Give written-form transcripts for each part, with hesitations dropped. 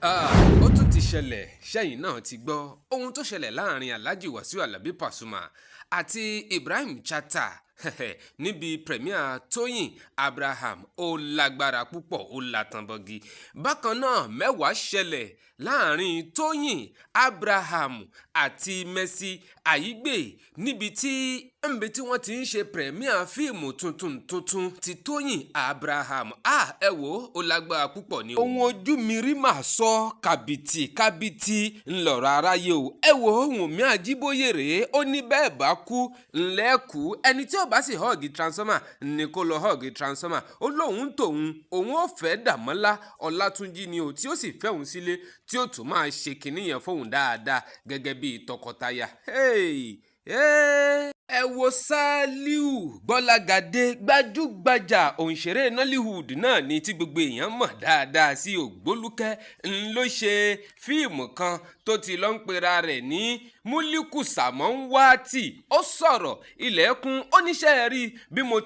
Ó tún ti ṣẹlẹ̀, sẹ́yìn náà ti gbọ́ ohun tó ṣẹlẹ̀ láàrin Alhaji Wasiu Alabi Pasuma àti Ibrahim Chatta níbi premiere Tóyìn Abraham. Ó lágbára púpọ̀, ó látànbọ̀gì. Bákan náà, mẹ́wàá ṣẹlẹ̀ láàrin Tóyìn Abraham àti Mercy Aigbe níbi tí wọ́n ti ń ṣe premiere fíìmù tuntun tuntun ti Tóyìn Abraham. Ẹ wò ó lágbára púpọ̀ ni o. Ohun ojú mi rí mà sọ kàbìtì kàbìtì ńlọrọ̀ aráyé o. Ẹ wò ó, Wùnmí Àjíbóyè rèé, ó ní bẹ́ẹ̀ bá kú ńlẹ́ kú, ẹni tí ó bá sì hug transformer ni kó lọ hug transformer. Ó lóun tòun òun ó fẹ́ Dàmọ́lá Ọlátúnjí ni o, tí ó sì fẹ́ òun sílé, tí ó tún máa ṣe kinní yẹn fóun dáadáa gẹ́gẹ́ bíi tọkọtaya. Hey, hey. Ẹ wo Sàlíù Gbọ́lágadé, gbajúgbajà òǹṣeré Nollywood náà ni, tí gbogbo èèyàn mọ̀ dáadáa sí Ògbólúkẹ́, ń ló ṣe fíìmù kan tó ti lọ ń pera rẹ̀ ní Múlíkù Sàmọ́ńwátì. Ó sọ̀rọ̀ ilẹ̀kùn oníṣẹ́ rí bí mo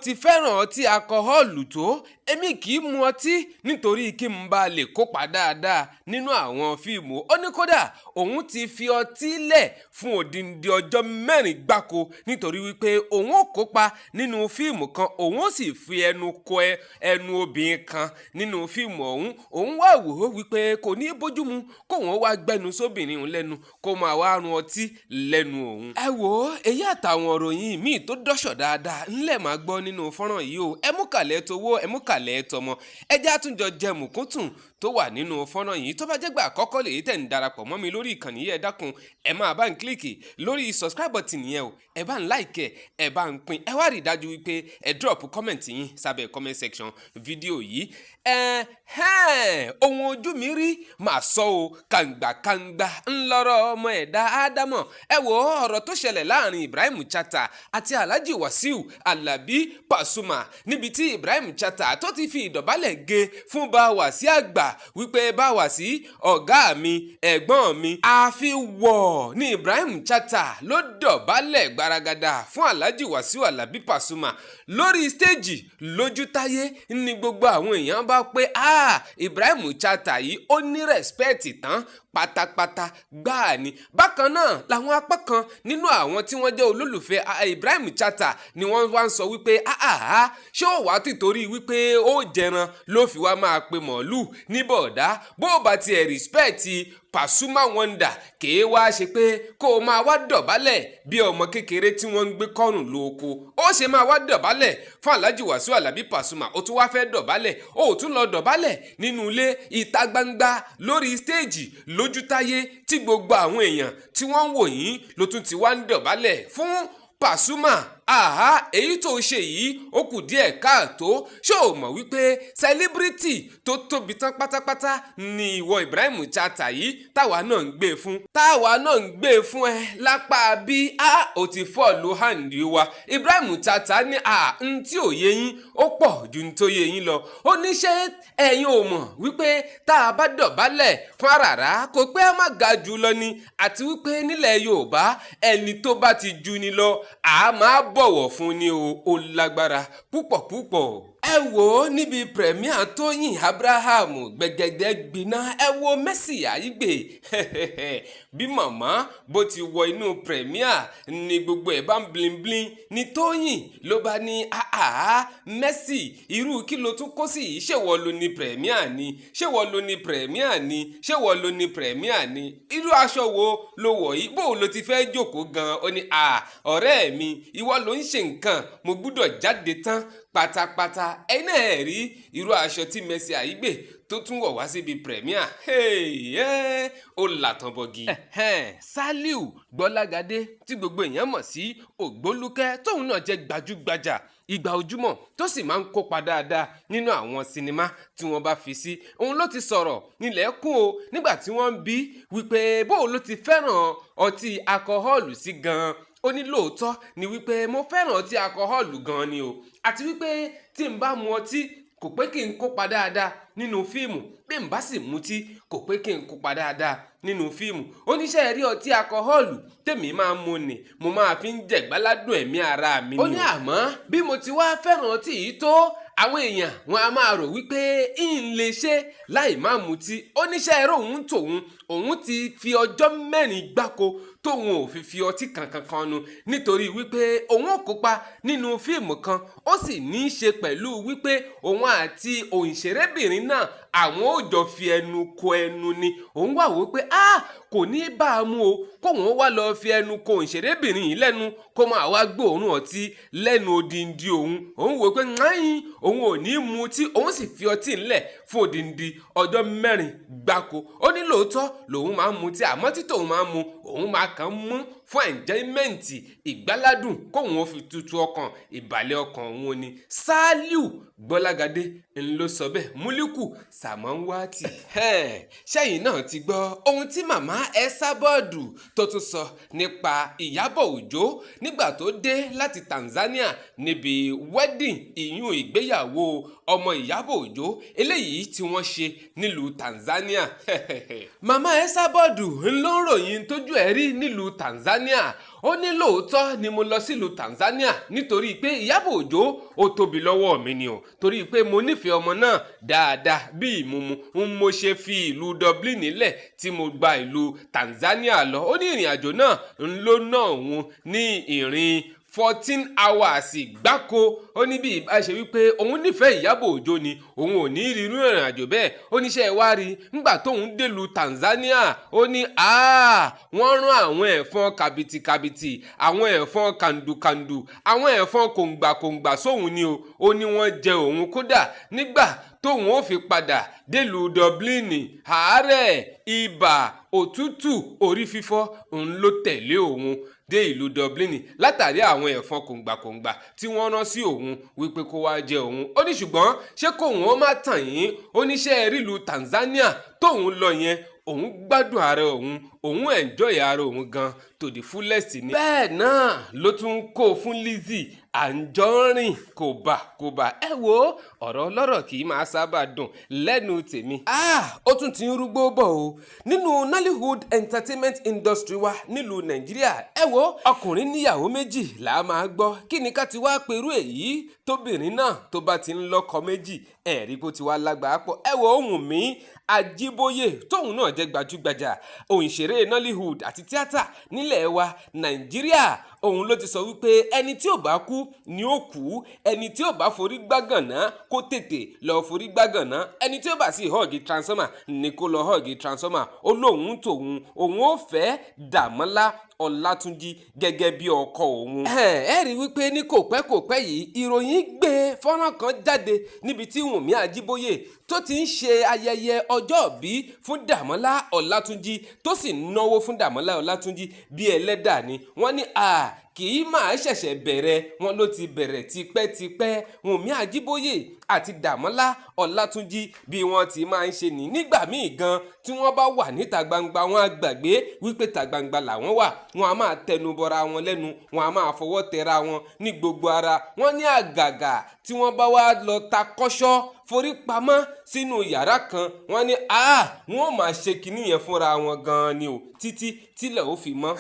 ti fẹ́ràn ọtí alcohol tó, èmi kì í mu ọtí nítorí kí n bá lè kópa dáadáa nínú àwọn fíìmù. Ó ní kódà òun ti fi ọtí lẹ̀ fún odindi ọjọ́ 4 gbáko nítorí wípé òun ó kópa nínú fíìmù kan, òun ó sì fi ẹnu kọ ẹnu obìnrin kan nínú fíìmù ọ̀hún. Òun wá wò ó wípé kò ní bójúmu kóun ó wá gbẹnu sóbìnrin òun lẹ́nu, kó máa wá run ọtí lẹ́nu òun. Ẹ wò ó, èyí àtàwọn òròyìn míì tó dọ́ṣọ̀ dáadáa ńlẹ̀ máa gbọ́ nínú fọ́nrán yìí o. Ẹ mú kàlẹ́ towó, ẹ mú kàlẹ́ tọmọ, ẹ jẹ́ àtúnjọ jẹ mùkúntùn tó wà nínú fọ́nrán yìí. Tó bá jẹ́ gbà àkọ́kọ́ lèyí tẹ̀ ń darapọ̀ mọ́ mi lórí ìkànnì yìí, ẹ dákun, ẹ máa bá ń click lórí subscribe button yẹn o, ẹ bá ń like, ẹ bá ń pín, ẹ wá rí i dájú wípé ẹ drop comment yín sábẹ́ comment section fídíò yìí. Ẹ hẹ́n, ohun ojú mi rí màá sọ o, kàǹgbàkàǹgbà ńlọrọ ọmọ ẹ̀dá ádámọ̀. Ẹ wo ọ̀rọ̀ tó ṣẹlẹ̀ láàrin Ibrahim Chatta àti Alhaji Wasiu Alabi Pasuma, níbi tí Ibrahim Chatta tó ti fi ìdọ̀bálẹ̀ gé fún bá Wàsí àgbà wípé, "Bá Wàsí, ọ̀gá mi, ẹ̀gbọ́n mi." Àfi wọ̀ ní Ibrahim Chatta ló dọ̀bálẹ̀ gbaragada fún Alhaji Wasiu Alabi Pasuma lórí stage lójú táyé ní gbogbo àwọn èèyàn bá pé, "Ah, Ibrahim Chatta yìí, ó ní respect tán pátápátá gbáà ni." Bákan náà làwọn apá kan nínú àwọn tí wọ́n jẹ́ olólùfẹ́ Ibrahim Chatta ni wọ́n wá ń sọ wípé, "Ah, ṣé ó wàá tìtorí wípé ó jẹran ló fi wá máa pe mọ̀ọ́lù ní bọ̀dá? Bó o bá tiẹ̀ respect Pasuma Wonder, kèé wá ṣe pé kó o máa wá dọ̀bálẹ̀ bí ọmọ kékeré tí wọ́n ń gbé kọ́rùn lóko. Ó ṣe máa wá dọ̀bálẹ̀ fún Alhaji Wasiu Alabi Pasuma, ó tún wá fẹ́ dọ̀bálẹ̀, ó tún lọ dọ̀bálẹ̀ nínú ilé, ìta gbangba, lórí stage, lójútáyé tí gbogbo àwọn èèyàn tí wọ́n ń wò yín ló tún ti wá ń dọ̀bálẹ̀ fún Pasuma. Àhá, èyí tó ṣe yìí, ó kù díẹ̀ káàtó. Ṣé o mọ̀ wípé celebrity tó tóbi tán pátápátá ni ìwọ Ibrahim Chatta yìí, táwa náà ń gbé fún ẹ lápá bí a ò ti fall hand wa?" Ibrahim Chatta ní à ń tí ò yé yín, ó pọ̀ ju ń tó yé yín lọ. Ó ní ṣé ẹ̀yin ò mọ̀ wípé tá a bá dọ̀bálẹ̀ fún àràrá, kò pé a má ga jù lọ ni, àti wípé nílẹ̀ Yorùbá, ẹni tó bá ti ju ni lọ, àá máa bọ̀wọ̀ fún ni o. Ó lágbára púpọ̀ púpọ̀. Ẹ wò ó, níbi premiere Tóyìn Abraham, gbẹgẹdẹ gbiná. Ẹ wo Mercy Aigbe, bí màmá bó ti wọ inú premiere ni gbogbo ẹ̀ bá ń bling bling, ní Tóyìn ló bá ní, "Àhà, Mercy, irú kí ló tún kó sí yìí? Ṣé wọ́n ló ní premiere ni? Ṣé wọ́n ló ní premiere ni? Ṣé wọ́n ló ní premiere ni? Irú aṣọ wo ló wọ̀ yìí? Bó ló ti fẹ́ jókòó gan?" Ó ní, "À, ọ̀rẹ́ mi, ìwọ ló ń ṣe nǹkan, mo gbúdọ̀ jáde tán pátápátá." Ẹ̀yin náà ẹ̀ rí irú aṣọ tí Mercy Aigbe tó tún wọ̀ wá síbi premiere, ó làtàn bọ̀gì. Saliu Gbọ́lágadé, tí gbogbo èèyàn mọ̀ sí Ògbólúkẹ́, tóun náà jẹ́ gbajúgbajà ìgbà ojúmọ́, tó sì máa ń kópa dáadáa nínú àwọn sinimá tí wọ́n bá fi sí, òun ló ti sọ̀rọ̀ nílẹ̀ kún o nígbà tí wọ́n ń bí wípé bóun ló ti fẹ́ràn ọtí alcohol sí gan-an. Ó ní lóòótọ́ ni wípé mo fẹ́ràn ọtí alcohol gan-an ni o, àti wípé tí n bá mu ọtí, kò pé kí n kópa dáadáa nínú fíìmù, bí n bá sì mutí, kò pé kí n kópa dáadáa nínú fíìmù. Oníṣẹ́ rí, ọtí alcohol tèmi máa ń mu ni mo máa fi ń jẹ̀gbáládùn ẹ̀mí ara mi ni. Ó ní àmọ́ bí mo ti wá fẹ́ràn ọtí yìí tó Àwọn èèyàn wọn a máa rò wípé ń lè ṣe láì má mutí. Oníṣẹ́ ẹ̀rọ òun tòun, òun ti fi ọjọ́ 4 gbáko tóun ò fi fi ọtí kankan kan nu, nítorí wípé òun ò kópa nínú fíìmù kan, ó sì ní í ṣe pẹ̀lú wípé òun àti òǹṣèrébìnrin náà àwọn ò jọ fi ẹnu ko ẹnu ni. Òun wà wípé kò ní bá a mú o, kóun ó wá lọ fi ẹnu ko òǹṣèrébìnrin yìí lẹ́nu kó máa wá gbóòórùn ọtí lẹ́nu odindi òun. Òun wò pé ńláyìn òun ò ní mu tí òun sì fi ọtí ńlẹ̀ fún odindi ọjọ́ 4 gbáko. Ó ní lóòótọ́ lòun máa ń mutí, àmọ́ tí tòun máa ń mu òun máa kàn mú fún enjoyment, ìgbáládùn, kóun ó fi tutù ọkàn, ìbàlẹ̀ ọkàn òun ni. Sàlíù Gbọ́lágadé ń ló sọ bẹ́ẹ̀, Múlíkù Sàmọ́nwátì. Ṣẹ́yìn náà ti gbọ́ ohun tí màmá Esabod tó tún sọ nípa Ìyábọ̀ Òjó nígbà tó dé láti Tanzania níbi wedding, ìyún ìgbéyàwó ọmọ Ìyábọ̀ Òjó eléyìí tí wọ́n ṣe nílùú Tanzania. Màmá Esabod ń ló ń ròyìn tójú ẹ̀ rí nílùú Tanzania. Ó ní lóòótọ́ ni mo lọ sílùú Tanzania nítorí pé Ìyábọ̀ Òjó ó tóbi lọ́wọ́ mi ni o, torí pé mo nífẹ̀ẹ́ ọmọ náà dáadáa bí ìmúmu ń mo ṣe fi ìlú Dublin nílẹ̀ tí mo gba ìlú Tanzania lọ. Ó ní ìrìn àjò náà ń ló ná òun ní ìrìn 14 hours gbáko. Ó ní bí ìbá ṣe wípé òun nífẹ̀ẹ́ Ìyábọ̀ Òjó ni òun ò ní rí irú ìrìn àjò bẹ́ẹ̀. Ó ní ṣe wá rí ńgbà tóun délùú Tanzania, ó ní wọ́n rán àwọn ẹ̀fọn kàbìtìkàbìtì, àwọn ẹ̀fọn kàndùkàndù, àwọn ẹ̀fọn kòǹgbàkòǹgbà sóhun ni o. Ó ní wọ́n jẹ òun, kódà nígbà tóun ó fi padà délùú Dublin, àárẹ̀, ibà, òtútù, orí fífọ́ òun ló tẹ̀lé òun dé ìlú Dublin látàrí àwọn ẹ̀fọn kòǹgbàkòǹgbà tí wọ́n rán sí òun wípé kó wá jẹ òun. Ó ní ṣùgbọ́n ṣé kóun ó má tàn yín, ó ní ṣe rílu Tanzania tóun lọ yẹn, òun gbádùn ara òun, òun enjoy ara òun gan to the fullest ni. Bẹ́ẹ̀ náà ló tún kó fún Lizzy Anjorin kòbàkòbà. Ẹ wo ọ̀rọ̀ ọlọ́rọ̀ kì í máa sábà dùn lẹ́nu tèmi. Ó tún ti ń rúgbó bọ̀ o nínú Nollywood entertainment industry wa nílùú Nàìjíríà. Ẹ wo ọkùnrin níyàwó méjì là á máa gbọ́, kí ni ká ti wá perú èyí tóbìnrin náà tó bá ti ń lọ́kọ méjì, ẹ̀rí kó ti wá lágbàá pọ̀. Ẹ wo Wùnmí Ajíbóyè tóun náà jẹ́ gbajúgbajà òǹṣèré Nollywood àti tíátà nílẹ̀ wa Nàìjíríà, òun ló ti sọ wípé ẹni tí ò bá kú ni ó kú, ẹni tí ò bá forí gbágànná kó tètè lọ forí gbágànná, ẹni tí ò bá sì họ́ọ̀gì transformer ni kó lọ họ́ọ̀gì transformer. Ó lóun tòun òun ó fẹ́ Dàmọ́lá Ọlátúnjí gẹ́gẹ́ bí ọkọ òun. Ẹ rí wípé ní kò pẹ́ kò pẹ́ yìí ìròyìn gbé fọ́nrán kan jáde níbi tí Wùnmí Ajíbóyè tó ti ń ṣe ayẹyẹ ọjọ́òbí fún Dàmọ́lá Ọlátúnjí tó sì náwó fún Dàmọ́lá Ọlátúnjí bí ẹlẹ́dà ni. Wọ́n ní kì í máa ṣẹ̀ṣẹ̀ bẹ̀rẹ̀, wọn ló ti bẹ̀rẹ̀ tipẹ́tipẹ́. Wùnmí Ajíbóyè àti Dàmọ́lá Ọlátúnjí bí wọ́n ti máa ń ṣe ní nígbà míì gan tí wọ́n bá wà níta gbangba, wọn á gbàgbé wípé ta gbangba làwọn wà, wọn á máa tẹnubọra wọn lẹ́nu, wọn á máa fọwọ́ tẹra wọn ní gbogbo ara wọn. Ní àgàgà tí wọ́n bá wá lọ ta kọ́ṣọ́ forí pamọ́ sínú yàrá kan, wọ́n ní wọ́n ó máa ṣe kinní yẹn fúnra wọn gan-an ni o títí tílẹ̀ ó fi mọ́.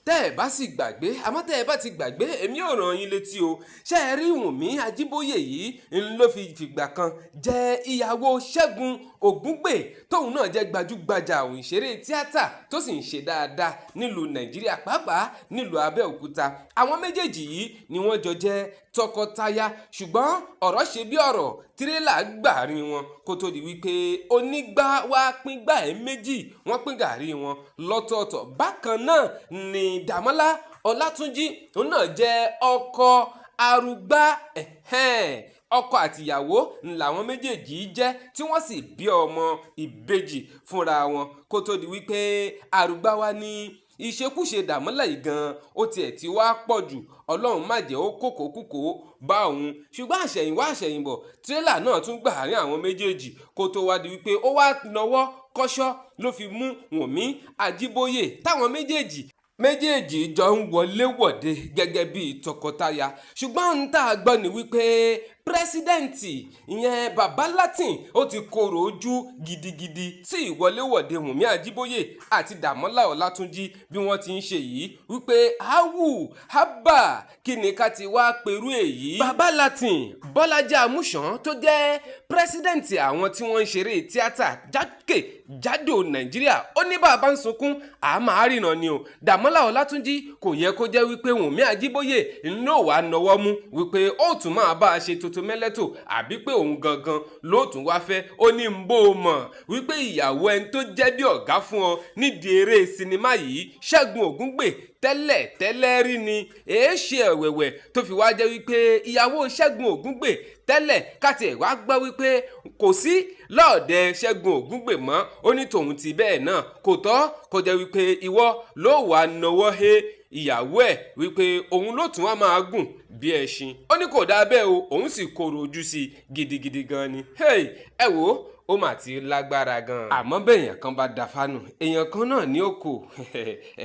Tẹ́ ẹ bá sì gbàgbé, àmọ́ tẹ́ ẹ bá ti gbàgbé èmi ò ràn yín létí o. Ṣé ẹ rí Wùnmí Ajíbóyè yìí ń ló fi fìgbà kan jẹ́ ìyàwó Ṣẹ́gun Ògúngbè tóun náà jẹ́ gbajúgbajà òǹṣeré tíátà tó sì ń ṣe dáadáa nílùú Nàìjíríà, pàápàá nílùú Abẹ́òkúta. Àwọn méjèèjì yìí ni wọ́n jọ jẹ́ tọkọtaya, ṣùgbọ́n ọ̀rọ̀ ṣe bí ọ̀rọ̀, tírélà gbàrin wọn kó tó di wípé onígbà wá pín gbà ẹ́ méjì, wọ́n pín gàrí wọn lọ́tọ̀ọ̀tọ̀. Bákan náà ni Dàmọ́lá Ọlátúnjí òun náà jẹ́ ọkọ arúgbá, ọkọ àtìyàwó làwọn méjèèjì jẹ́ tí wọ́n sì bí ọmọ ìbejì fúnra wọn kó tó di wípé arúgbá wá ní ìṣekúṣe Dàmọ́lá yìí gan ó tiẹ̀ ti wá pọ̀ jù, Ọlọ́run má jẹ́ ó kókó kúkó bá òun. Ṣùgbọ́n àṣẹ̀yìnwá àṣẹ̀yìnbọ̀ tírélà náà tún gbà àárín àwọn méjèèjì kó tó wá di wípé ó wá nawọ́ kọ́ṣọ́ ló fi mú Wùnmí Ajíbóyè táwọn méjèèjì jọ ń wọlé wọ̀de gẹ́gẹ́ bíi tọkọtaya. Ṣùgbọ́n ń tá a gbọ́ ni wípé President, ìyẹn Baba Latin, ó ti korò ojú gidigidi sí ìwọléwọ̀de Wùnmí Àjíbóyè àti Dàmọ́lá Ọlátúnjí bí wọ́n ti ń ṣe yìí, wípé áwù hábà, kí ni ká ti wá perú èyí? Baba Latin Bọ́lájí Amúsàn, tó jẹ́ president àwọn tí wọ́n ń ṣeré tíátà jákèjádò Nàìjíríà, ó ní bàbá ń sunkún àmọ́ àríran ni o. Dàmọ́lá Ọlátúnjí, kò yẹ kó jẹ́ wípé Wùnmí Àjíbóyè ló wàá nọwọ́ mú wípé ó tún máa bá a ṣe tuntun mẹ́lẹ́tò, àbí pé òun gangan ló tún wá fẹ́. Ó ní ń bó o mọ̀ wípé ìyàwó ẹni tó jẹ́ bí ọ̀gá fún ọ nídìí eré sinimá yìí, Ṣẹ́gun Ògúngbè, tẹ́lẹ̀ tẹ́lẹ̀ rí ni, èé ṣe ẹ̀wẹ̀wẹ̀ tó fi wá jẹ́ wípé ìyàwó Ṣẹ́gun Ògúngbè tẹ́lẹ̀, káti ẹ̀ wá gbọ́ wípé kò sí lọ́ọ̀dẹ Ṣẹ́gun Ògúngbè mọ́? Ó ní tòun ti bẹ́ẹ̀ náà, kò tọ́ kó jẹ́ wípé ìwọ ló wàá nọwọ́ he ìyàwó ẹ̀ wípé òun ló tún wá máa gùn bí ẹṣin. Ó ní kò dáa bẹ́ẹ̀ o, òun sì korò ojú sí i gidigidi gan ni. Hey, ẹ wò ó, ó mà ti lágbára gan. Àmọ́ bẹ́ẹ̀yàn kan bá da fánù, èèyàn kan náà ní òkò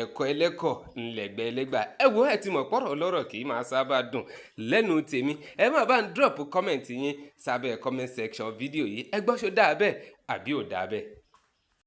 ẹ̀kọ́ ẹlẹ́kọ̀ ńlẹ̀gbẹ́ ẹlẹ́gbà. Ẹ wo, ẹ ti mọ̀ pọ̀rọ̀ ọlọ́rọ̀ kì í máa sábà dùn lẹ́nu tèmi. Ẹ má bá ń drop comment yín sábẹ́ comment section fídíò yìí. Ẹ gbọ́, ṣó dáa bẹ́ẹ̀ àbí ò dáa bẹ́ẹ̀?